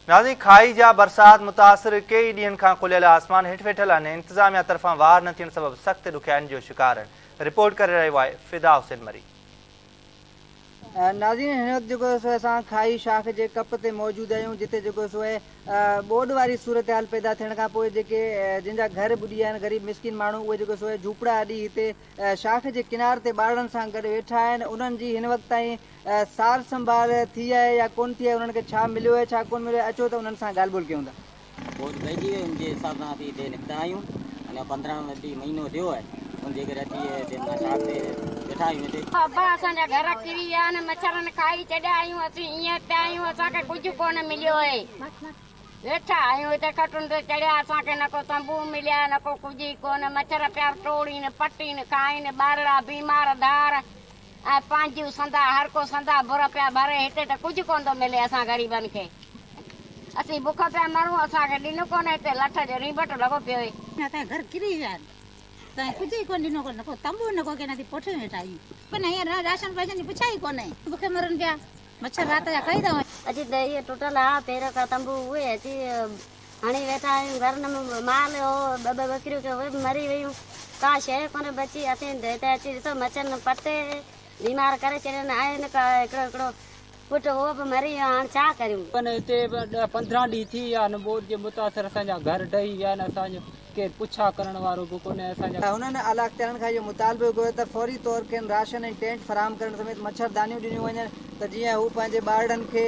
ناظرين کاهي جا برسات متاثر ڪيئي ڏينهن کان کليل آسمان هيٺ ويٺل آهن انتظاميا طرفان واهر نه ٿيڻ سبب سخت ڏکيائين جو شڪار آهن رپورٽ ڪري رهيو آهي فدا حسين مري. ناظرين هن وقت جيڪو سو اسان کاهي شاخ جي ڪپ تي موجود آهيون جتي جيڪو سو ٻوڏ واري صورتحال پيدا ٿيڻ کان پوء جيڪي جن جا گهر ٻڏي ويا آهن غريب مسڪين ماڻهو اهي جيڪو سو جهوپڙا اڏي هتي شاخ جي ڪنار تي ٻارڙن سان گڏ ويٺا آهن انهن جي هن وقت تائين سار سنڀال ٿي آهي يا ڪونه ٿي آهي انهن کي ڇا مليو آهي ڇا ڪونه مليو آهي اچو ته انهن سان ڳالهه ٻولهه ڪيون ٿا. ٻوڏ پئجي وئي ان جي حساب سان اسين هتي نڪتا آهيون اڃا 15 ڏينهن مهينو ٿيو آهي ان جي ڪري اچي هتي شاخ تي ويٺا آهيون هتي. ابا اسان جا گهر ڪري ويا آهن مڇرن کائي ڇڏيا آهيون اسين ائين پيا آهيون اسان کي ڪجهه ڪونه مليو آهي ويٺا آهيون هتي کٽن تي چڙهيا اسان کي نه ڪو تنبو مليا نه ڪو ڪجهه ئي ڪونه مڇر پيا ٽوڙين پٽين کائين ٻارڙا بيمار ڌار ۽ پنهنجيون سندا هر ڪو سندا بر پيا ڀري هتي ته ڪجهه ڪونه ٿو ملي اسان غريبن کي اسين بک پيا مرون اسان کي ڏنو ڪونه هتي لٺ جو رينبٽ لڳو پيو اهي. اسان جا گهر ڪري ويا آهن اسان کي ڪجهه ئي ڪونه ڏنو ڪونه ڪو تنبو نه ڪو ڪين اسين پوٺي ۾ ويٺا آهيون ڪونه هينئر راشن پئسن جي پڇا ئي ڪونهي بکي مرن پيا مڇر رات جا کائي ٿا وڃن. اچي ته اهي ٽٽل ها پهريون کان تنبو اهي اچي هڻي ويٺا آهيون گهرن ۾ مال هو ٻه ٻه ٻڪريون ڪي اهي به مري ويون ڪا شيء ڪونه بچي اسين هتي اچي ڏسو مڇرن پٽي بيمار ڪري ڇڏين آهن ڪا هڪڙو هڪڙو پٽ اهو به مري ويو هاڻ ڇا ڪريون. پر هتي به ڏهه 15 ڏينهن ٿي ويا آهن ٻوڏ جي متاثر اسان جا گهر ڊهي ويا آهن اسان جو ڪير پڇا ڪرڻ وارو به ڪونهي اسان جا. هنن اعليٰ اختيارين کان اهو مطالبو ڪيو ته فوري طور کين راشن ۽ ٽينٽ فراهم ڪرڻ سميت مڇر دانيون ڏنيون وڃن ته جيئن هو پنهنجي ٻارڙن کي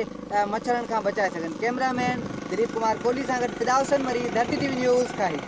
مڇرن کان بچائي سگهن. ڪئميرا مين دليپ ڪمار ڪولهي سان گڏ Fida Hussain Marri, Dharti T V news, Khahi.